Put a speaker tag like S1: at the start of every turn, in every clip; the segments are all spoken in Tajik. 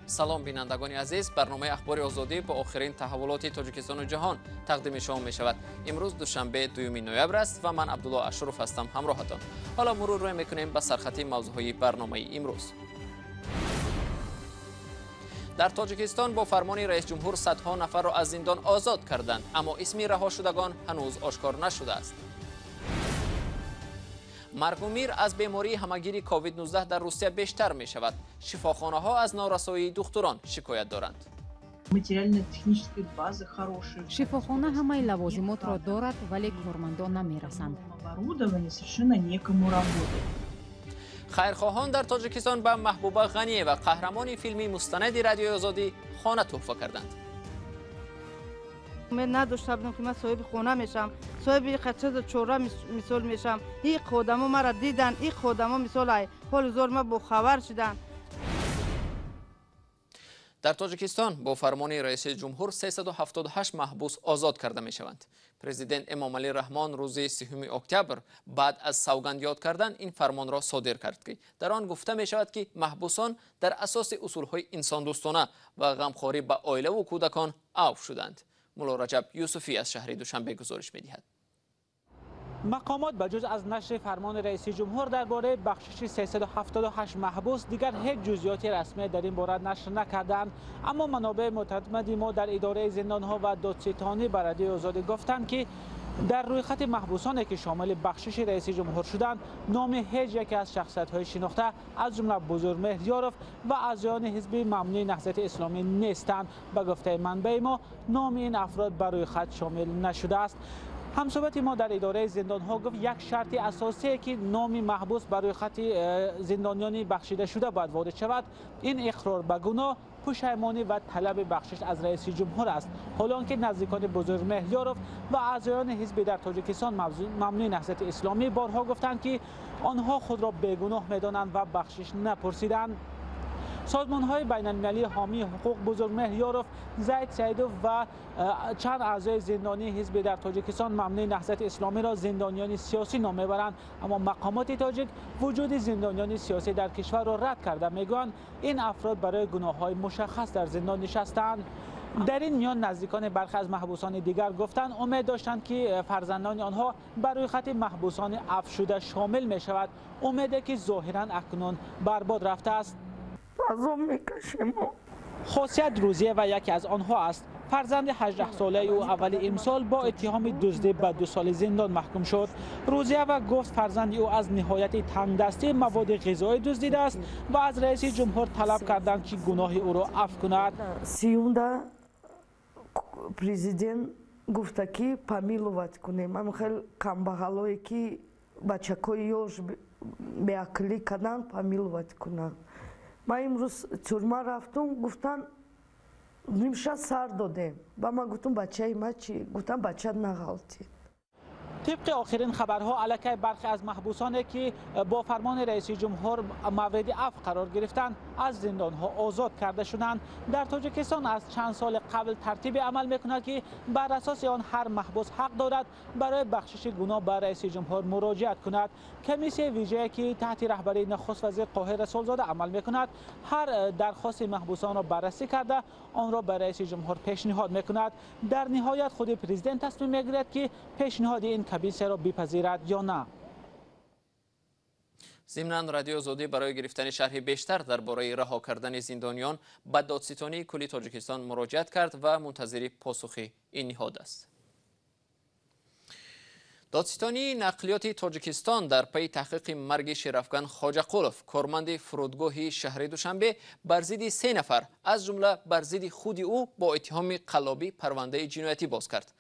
S1: Салом, бинандагони азиз. Барномаи Ахбори Озодӣ бо охирин таҳаввулоти Тоҷикистону ҷаҳон тақдими шумо мешавад. Имрӯз душанбе, 2 ноябр аст ва ман Абдулло Ашуров ҳастам ҳамроҳатон. Ҳоло мурур рӯй мекунем ба сархати мавзӯъҳои барномаи имрӯз. Дар Тоҷикистон бо фармони раисҷумҳур садҳо нафарро аз зиндон озод карданд, аммо исми раҳошудагон ҳанӯз ошкор нашудааст. Маргу мир аз бемории ҳамагири COVID-19 дар Русия бештар мешавад. Шифохонаҳо аз норасоии духтурон шикоят доранд.
S2: Материально-технической базы хорошие.
S3: Шифохона ҳамаи лавозимотро дорад, вале кормандон намерасанд.
S2: Оборудование, совершенно некому работать.
S1: Хайрхоҳон дар Тоҷикистон ба Маҳбуба Ғаниева, қаҳрамони филми мустанади Радиои Озодӣ, хона тӯҳфа карданд.
S4: Умед надошта будам, ки ман соҳиби хона мешавам, соҳиби чизу чора мисол мешавам. Иқ одамо мара дидан, иқ одамо мисол ай ҳоли зор ма бохабар шуданд.
S1: Дар Тоҷикистон бо фармони раиси ҷумҳур 378 маҳбус озод карда мешаванд. Президент Эмомалӣ Раҳмон рӯзи 3 октябр баъд аз савганд ёд кардан ин фармонро содир кард, ки дар он гуфта мешавад, ки маҳбусон дар асоси усулҳои инсондӯстона ва ғамхорӣ ба оилаву кӯдакон авф шуданд. Мулло Раҷаб Юсуфӣ аз шаҳри Душанбе гузориш медиҳад.
S5: Мақомот ба ҷуз аз нашри фармони раиси ҷумҳур дар бораи бахшиши 378 маҳбус дигар ҳеҷ ҷузъиёти расмие дар ин бора нашр накарданд. Аммо манобеи муътамади мо дар идораи зиндонҳо ва додситонӣ ба Радиои Озодӣ гуфтанд, ки дар рӯйхати маҳбусоне, ки шомили бахшиши раиси ҷумҳур шуданд, номи ҳеҷ яке аз шахсиятҳои шинохта, аз ҷумла Бузургмеҳр Ёров ва аъзоёни ҳизби мамнӯи Наҳзати Исломӣ нестанд. Ба гуфтаи манбаи мо, номи ин афрод ба рӯйхат шомил нашудааст. Ҳамсӯҳбати мо дар идораи зиндонҳо гуфт, як шарти асосие, ки номи маҳбус ба рӯйхати зиндониёни бахшидашуда бояд ворид шавад, ин иқрор ба гуноҳ, пушаймонӣ ва талаби бахшиш аз раиси ҷумҳур аст. Ҳоло он ки наздикони Бузургмеҳр Ёров ва аъзоёни ҳизби дар Тоҷикистон мамнӯи Наҳзати Исломӣ борҳо гуфтанд, ки онҳо худро бегуноҳ медонанд ва бахшиш напурсиданд. Созмонҳои байналмилалии ҳомии ҳуқуқ Бузургмеҳр Ёров, Зайд Саидов ва чанд аъзои зиндонии ҳизби дар Тоҷикистон мамнӯи Наҳзати Исломиро зиндониёни сиёсӣ ном мебаранд. Аммо мақомоти тоҷик вуҷуди зиндониёни сиёсӣ дар кишварро рад карда, мегӯянд, ин афрод барои гуноҳҳои мушаххас дар зиндон нишастаанд. Дар ин миён наздикони бархе аз маҳбусони дигар гуфтанд, умед доштанд, ки фарзандони онҳо ба рӯйхати маҳбусони афвшуда шомил мешавад, умеде ки зоҳиран акнун барбод рафтааст.
S6: Азоб мекашем.
S5: Хосият Рӯзиева яке аз онҳо аст. Фарзанди 18-солаи ӯ аввали имсол бо иттиҳоми дуздӣ ба 2 соли зиндон маҳкум шуд. Рӯзиева гуфт, фарзанди ӯ аз ниҳояти тангдастӣ маводи ғизоӣ дуздидааст ва аз раиси ҷумҳур талаб карданд, ки гуноҳи ӯро афв кунад.
S6: 30-умда президент гуфта, ки помиловать кунем ам хел камбағалое, ки бачакҳои ёш беақлӣ карданд, помиловать кунанд. Ман имрӯз тюрьма рафтум, гуфтан, нимша сар додем. Ба ман гуфтум, бачаи ма чӣ? Гуфтам, бача нағалтид.
S5: Тибқи охирин хабарҳо, аллакай бархе аз маҳбусоне, ки бо фармони раиси ҷумҳур мавриди афв қарор гирифтанд, аз зиндонҳо озод карда шуданд. Дар Тоҷикистон аз чанд соли қабл тартибе амал мекунад, ки бар асоси он ҳар маҳбус ҳақ дорад барои бахшиши гуноҳ ба раиси ҷумҳур муроҷиат кунад. Комиссияи вижае, ки таҳти раҳбарии нахуст вазир Қоҳир Расулзода амал мекунад, ҳар дархости маҳбусонро баррасӣ карда, онро ба раиси ҷумҳур пешниҳод мекунад. Дар ниҳоят худи президент тасмим мегирад, ки пешниҳоди ин комиссияро бипазирад ё на.
S1: Зимнан, Радиои Озодӣ барои гирифтани шарҳи бештар дар бораи раҳо кардани зиндониён ба Додситонии кулли Тоҷикистон муроҷиат кард ва мунтазири посухи ин ниҳод аст. Додситонии нақлиёти Тоҷикистон дар пайи таҳқиқи марги Шерафган Хоҷақулов, корманди фурудгоҳи шаҳри Душанбе, бар зидди се нафар, аз ҷумла бар зидди худи ӯ, бо иттиҳоми қаллобӣ парвандаи ҷиноятӣ боз кард.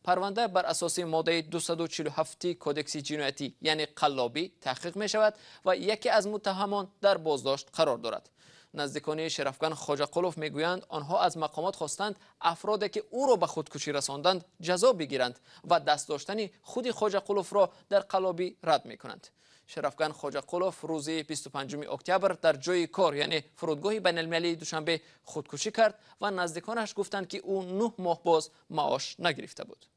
S1: Парванда бар асоси моддаи 247 Кодекси ҷиноятӣ, яъне қаллобӣ, таҳқиқ мешавад ва яке аз муттаҳамон дар боздошт қарор дорад. Наздикони Шерафган Хоҷақулов мегӯянд, онҳо аз мақомот хостанд, афроде, ки ӯро ба худкушӣ расонданд, ҷазо бигиранд ва даст доштани худи Хоҷақуловро дар қаллобӣ рад мекунанд. Шерафган Хоҷақулов рӯзи 25 октябр дар ҷои кор, яъне фурудгоҳи байналмилалии Душанбе, худкушӣ кард ва наздиконаш гуфтанд, ки ӯ 9 моҳ боз маош нагирифта буд.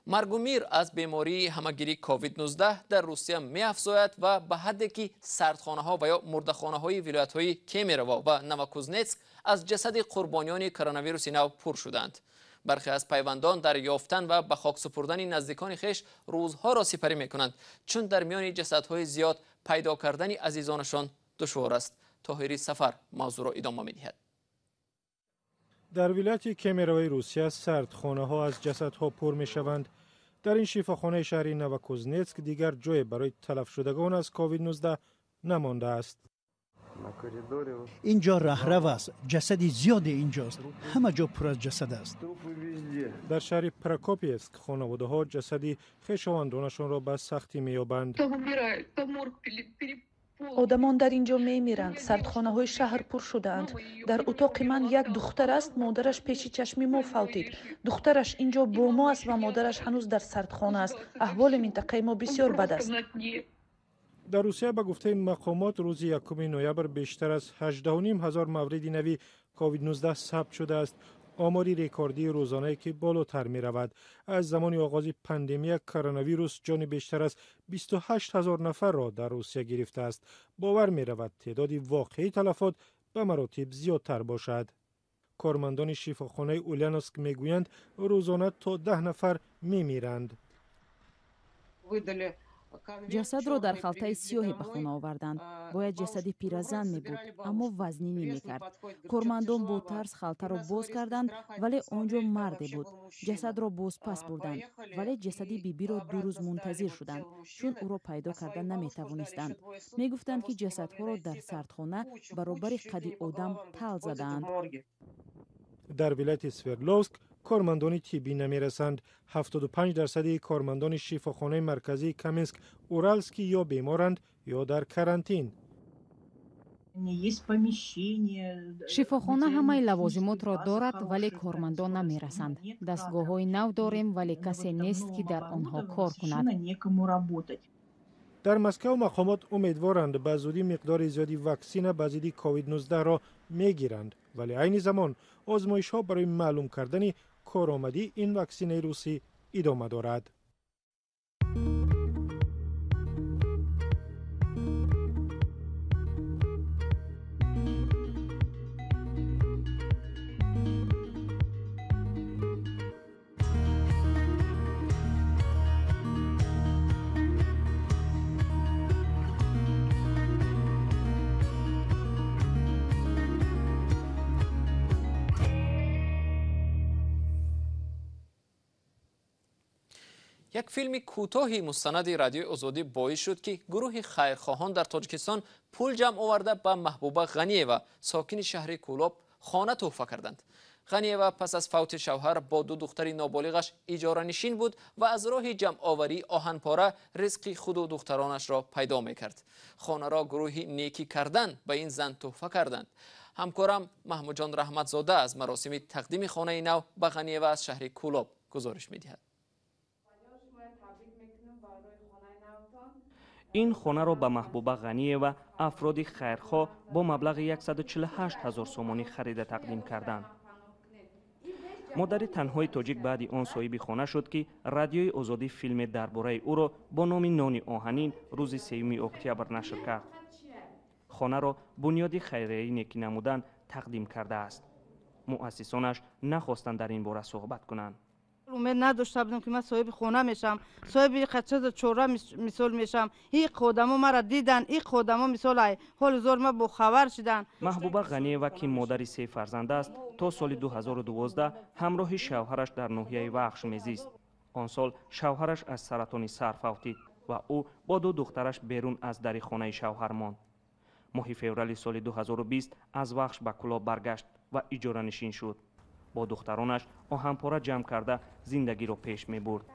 S1: Маргу мир аз бемории ҳамагирии COVID-19 дар Русия меафзояд ва ба ҳадде ки сардхонаҳо ва ё мурдахонаҳои вилоятҳои Кемерово ва Новокузнецк аз ҷасади қурбониёни коронавируси нав пур шуданд. Бархе аз пайвандон дар ёфтан ва ба хок супурдани наздикони хеш рӯзҳоро сипарӣ мекунанд, чун дар миёни ҷасадҳои зиёд пайдо кардани азизонашон душвор аст. Тоҳири Сафар мавзӯъро идома медиҳад.
S7: Дар вилояти Кемеровои Русия сардхонаҳо аз ҷасадҳо пур мешаванд. Дар ин шифохонаи шаҳри Новокузнецк дигар ҷое барои талафшудагон аз COVID-19 намондааст.
S8: Ин ҷо раҳрав аст, ҷасади зиёде инҷост, ҳама ҷо пур аз ҷасад аст.
S7: Дар шаҳри Прокопиевск хонаводаҳо ҷасади хешовандонашонро ба сахтӣ меёбанд.
S9: Одамон дар ин ҷо мемиранд, сардхонаҳои шаҳр пур шудаанд. Дар утоқи ман як духтар аст, модараш пеши чашми мо фавтид. Духтараш ин ҷо бо мо аст ва модараш ҳанӯз дар сардхона аст. Аҳволи минтақаи мо бисёр бад аст.
S7: Дар Русия ба гуфтаи мақомот рӯзи 1 ноябр бештар аз 18,5 ҳазор мавриди нави COVID-19 сабт шудааст. Омори рекордии рӯзонае ки болотар меравад. Аз замони оғози пандемия коронавирус ҷони бештар аз 28 ҳазор нафарро дар Русия гирифтааст. Бовар меравад теъдоди воқеии талафот ба маротиб зиёдтар бошад. Кормандони шифохонаи Ульяновск мегӯянд, рӯзона то 10 нафар мемиранд.
S10: Ҷасадро дар халтаи сиёҳе ба хона оварданд. Бояд ҷасади пиразан мебуд, аммо вазнинӣ мекард. Кормандон бо тарс халтаро боз карданд, вале он ҷо марде буд. Ҷасадро боз пас бурданд, вале ҷасади бибиро 2 рӯз мунтазир шуданд, чун ӯро пайдо карда наметавонистанд. Мегуфтанд, ки ҷасадҳоро дар сардхона баробари қади одам тал задаанд.
S7: Дар вилояти Свердловск кормандони тиббӣ намерасанд. 75% кормандони шифохонаи марказии Каменск Уралский ё беморанд, ё дар карантин.
S3: Шифохона ҳамаи лавозимотро дорад, вале кормандон намерасанд. Дастгоҳҳои нав дорем, вале касе нест, ки дар онҳо кор кунад.
S7: Дар Москав мақомот умедворанд ба зудӣ миқдори зиёди ваксина ба зидди COVID-19-ро мегиранд, вале айни замон озмоишҳо барои маълум кардани коромадии ин ваксинаи русӣ идома дорад.
S1: Як филми кӯтоҳи мустанади радиои Озодӣ боис шуд, ки гурӯҳи хайрхоҳон дар Тоҷикистон пул ҷамъ оварда ба Маҳбуба Ғаниева, сокини шаҳри Кӯлоб, хона тӯҳфа карданд. Ғаниева пас аз фавти шавҳар бо 2 духтари ноболиғаш иҷоранишин буд ва аз роҳи ҷамъоварии оҳанпора ризқи худу духтаронашро пайдо мекард. Хонаро гурӯҳи некӣ кардан ба ин зан тӯҳфа карданд. Ҳамкорам Маҳмудҷон Раҳматзода аз маросими тақдими хонаи нав ба Ғаниева аз шаҳри Кӯлоб гузориш медиҳад.
S11: Ин хонаро ба Маҳбуба Ғаниева афроди хайрхоҳ бо маблағи 148 ҳазор сомонӣ харида тақдим карданд. Модари танҳои тоҷик баъди он соҳиби хона шуд, ки радиои Озодӣ филме дар бораи ӯро бо номи Нони оҳанин рӯзи 3 октябр нашр кард. Хонаро бунёди хайрияи некӣ намудан тақдим кардааст. Муассисонаш нахостанд дар ин бора суҳбат кунанд.
S4: Умед надошта будам, ки ман соҳиби хона мешавам, соҳиби чизу чора мисол мешавам. Иқ одамо маро дидан, иқ одамо мисол ҳоли зор ма бохабар шуданд.
S11: Маҳбуба Ғаниева, ки модари 3 фарзанд аст, то соли 2012 ҳамроҳи шавҳараш дар ноҳияи Вахш мезист. Он сол шавҳараш аз саратони сар фавтид ва ӯ бо 2 духтараш берун аз дари хонаи шавҳар монд. Моҳи феврали соли 2020 аз Вахш ба Кӯлоб баргашт ва иҷоранишин шуд. Бо духтаронаш оҳанпора ҷамъ карда зиндагиро пеш мебурд.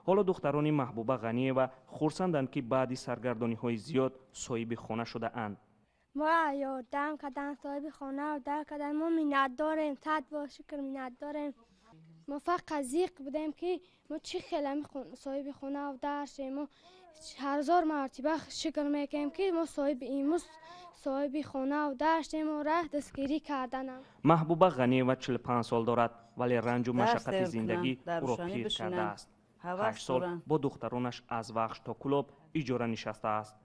S11: Ҳоло духтарони Маҳбуба Ғаниева хурсанданд, ки баъди саргардониҳои зиёд соҳиби хона шудаанд.
S12: Мо ёрдам карданд, соҳиби хона дар карданд. Мо миннат дорем, 100 бор шукр миннат дорем. Мо фақат зиқ будем, ки мо чӣ хеле соҳиби хона дар шем. Мо ҳазор мартиба шукр мекунем, ки мо соҳиби имрӯз соҳиби хона дар шем ва роҳ дастгирӣ карданам.
S11: Маҳбуба Ғаниева 45 сол дорад, вале ранҷу машаққати зиндагӣ ӯро пир кардааст. 8 сол бо духтаронаш аз Вахш то Кӯлоб иҷора нишастааст.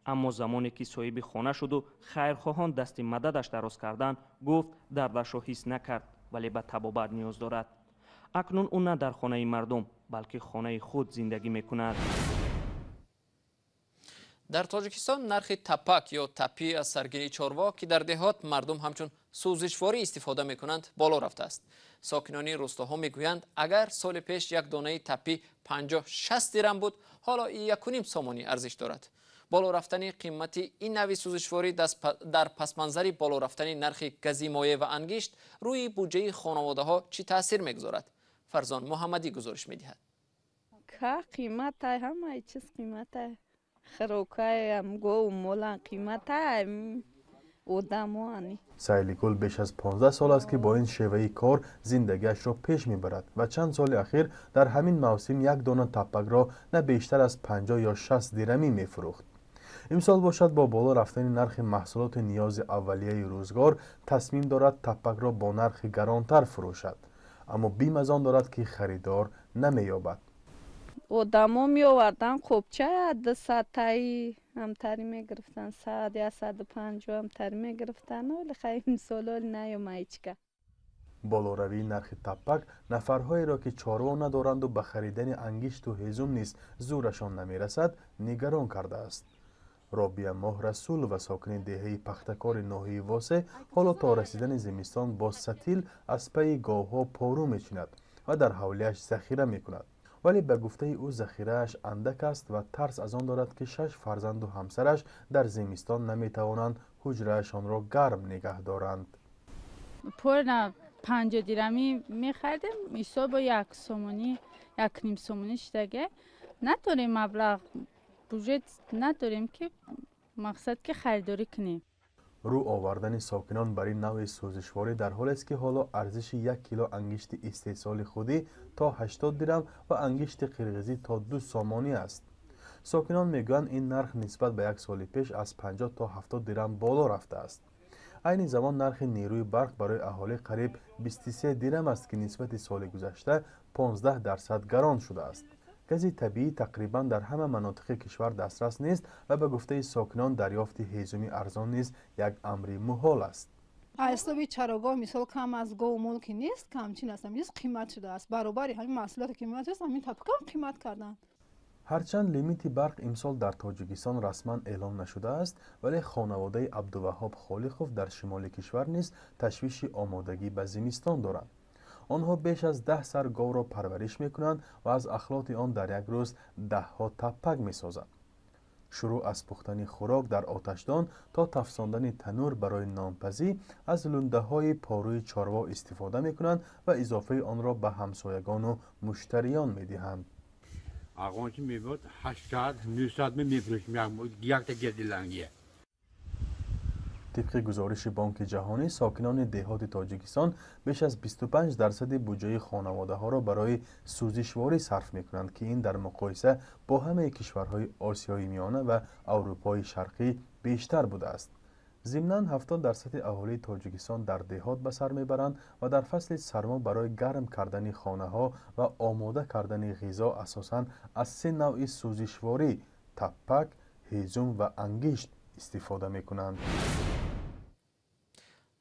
S11: Аммо замоне ки соҳиби хона шуду хайрхоҳон дасти мададаш дароз карданд, гуфт дардашро ҳис накард, вале ба табобат ниёз дорад. Акнун ӯ на дар хонаи мардум, балки хонаи худ зиндагӣ мекунад.
S1: Дар Тоҷикистон нархи тапак ё тапӣ аз саргини чорво, ки дар деҳот мардум ҳамчун сӯзишворӣ истифода мекунанд, боло рафтааст. Сокинони рустоҳо мегӯянд, агар соли пеш як донаи тапӣ 50-60 дирам буд, ҳоло 1,5 сомонӣ арзиш дорад. Боло рафтани қимати ин нави сӯзишворӣ дар пасманзари боло рафтани нархи гази моеъ ва ангишт рӯи буҷаи хонаводаҳо чӣ таъсир мегузорад? Фарзон Муҳаммадӣ гузориш медиҳад.
S13: Ка қиматай, ҳамаи чиз қиматай. Хӯрокаям, гову молам қиматай, одамоани.
S14: Сайлигул беш аз 15 сол аст, ки бо ин шеваи кор зиндагиашро пеш мебарад ва чанд соли ахир дар ҳамин мавсим як дона таппакро на бештар аз 50 ё 60 дирамӣ мефурӯхт. Имсол бошад, бо боло рафтани нархи маҳсулоти ниёзи аввалияи рӯзгор тасмим дорад таппакро бо нархи гаронтар фурӯшад, аммо бим аз он дорад, ки харидор намеёбад.
S13: Одамо меовардан қопча 200-таи ҳамтари мегирифтан, 100, 150 ҳамтари мегирифтан, вале хай имсол ҳол наёмайчка.
S14: Болоравии нархи таппак нафарҳоеро, ки чорво надоранду ба харидани ангишту ҳезум низ зӯрашон намерасад, нигарон кардааст. Робия Моҳрасулова, сокини деҳаи Пахтакори ноҳияи Восе, ҳоло то расидани зимистон бо сатил аз пайи говҳо пору мечинад ва дар ҳавлиаш захира мекунад. Вале ба гуфтаи ӯ захирааш андак аст ва тарс аз он дорад, ки 6 фарзанду ҳамсараш дар зимистон наметавонанд ҳуҷраашонро гарм нигаҳ доранд.
S15: Порна 50 дирамӣ мехаридем, исо бо 1 сомонӣ, 1,5 сомонӣ шидаге. Надорем маблағ, буҷет надорем, ки мақсад ки харидорӣ кунем.
S14: Рӯ овардани сокинон бар ин навъи сӯзишворӣ дар ҳолест, ки ҳоло арзиши 1 кило ангишти истеҳсоли худӣ то 80 дирам ва ангишти қирғизӣ то 2 сомонӣ аст. Сокинон мегӯянд, ин нарх нисбат ба як соли пеш аз 50 то 70 дирам боло рафтааст. Айни замон нархи нерӯи барқ барои аҳолӣ қариб 23 дирам аст, ки нисбати соли гузашта 15% гарон шудааст. Гази табиӣ тақрибан дар ҳама манотиқи кишвар дастрас нест ва ба гуфтаи сокинон дарёфти ҳезуми арзон низ як амри муҳол аст.
S16: Ҳисоби чарогоҳ мисол кам аз гову мол ки нест, камчин аст, низ қимат шудааст. Баробари ҳамин маҳсулоте ки қимат аст, ҳамин тапкам қимат карданд.
S14: Ҳарчанд лимити барқ имсол дар Тоҷикистон расман эълон нашудааст, вале хонаводаи Абдуваҳҳоб Холиқов дар шимоли кишвар низ ташвиши омодагӣ ба зимистон доранд. Онҳо беш аз 10 сар говро парвариш мекунанд ва аз ахлоти он дар як рӯз даҳҳо таппак месозанд. Шурӯъ аз пухтани хӯрок дар оташдон то тафсондани танӯр барои нонпазӣ аз лундаҳои порӯи чорво истифода мекунанд ва изофаи онро ба ҳамсоягону муштариён медиҳанд.
S17: Ағончи мебод 800, 900 мефурӯшем якта гердилангия.
S14: Тибқи гузориши Бонки Ҷаҳонӣ, сокинони деҳоти Тоҷикистон беш аз 25% буҷаи хонаводаҳоро барои сӯзишворӣ сарф мекунанд, ки ин дар муқоиса бо ҳамаи кишварҳои Осиёи Миёна ва Аврупои Шарқӣ бештар будааст. Зимнан 70% аҳолии Тоҷикистон дар деҳот ба сар мебаранд ва дар фасли сармо барои гарм кардани хонаҳо ва омода кардани ғизо асосан аз 3 навъи сӯзишворӣ таппак, ҳезум ва ангишт истифода мекунанд.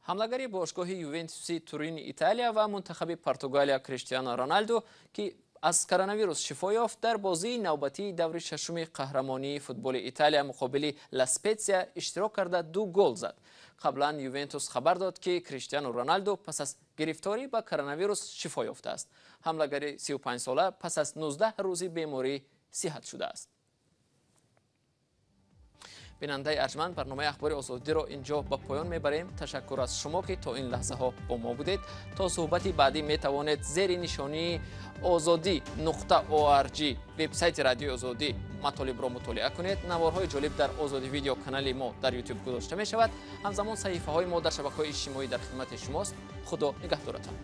S1: Ҳамлагари бошгоҳи Ювентуси Турини Италия ва мунтахаби Португалия Криштиано Роналду, ки аз коронавирус шифо ёфт, дар бозии навбатии даври шашуми қаҳрамонии футболи Италия муқобили Ла Спетсия иштирок карда 2 гол зад. Қаблан Ювентус хабар дод, ки Криштиану Роналду пас аз гирифторӣ ба коронавирус шифо ёфтааст. Ҳамлагари 35-сола пас аз 19 рӯзи беморӣ сиҳат шудааст. Бинандаи арҷманд, барномаи ахбори озодиро инҷо ба поён мебарем. Ташаккур аз шумо, ки то ин лаҳзаҳо бо мо будед. То суҳбати баъдӣ метавонед зери нишонии озодӣ.org вебсайти радиои Озодӣ матолибро мутолиа кунед. Наворҳои ҷолиб дар Озодӣ видео канали мо дар YouTube гузошта мешавад. Ҳамзамон саҳифаҳои мо дар шабакаҳои иҷтимоӣ дар хидмати шумост. Худо нигаҳдоратон.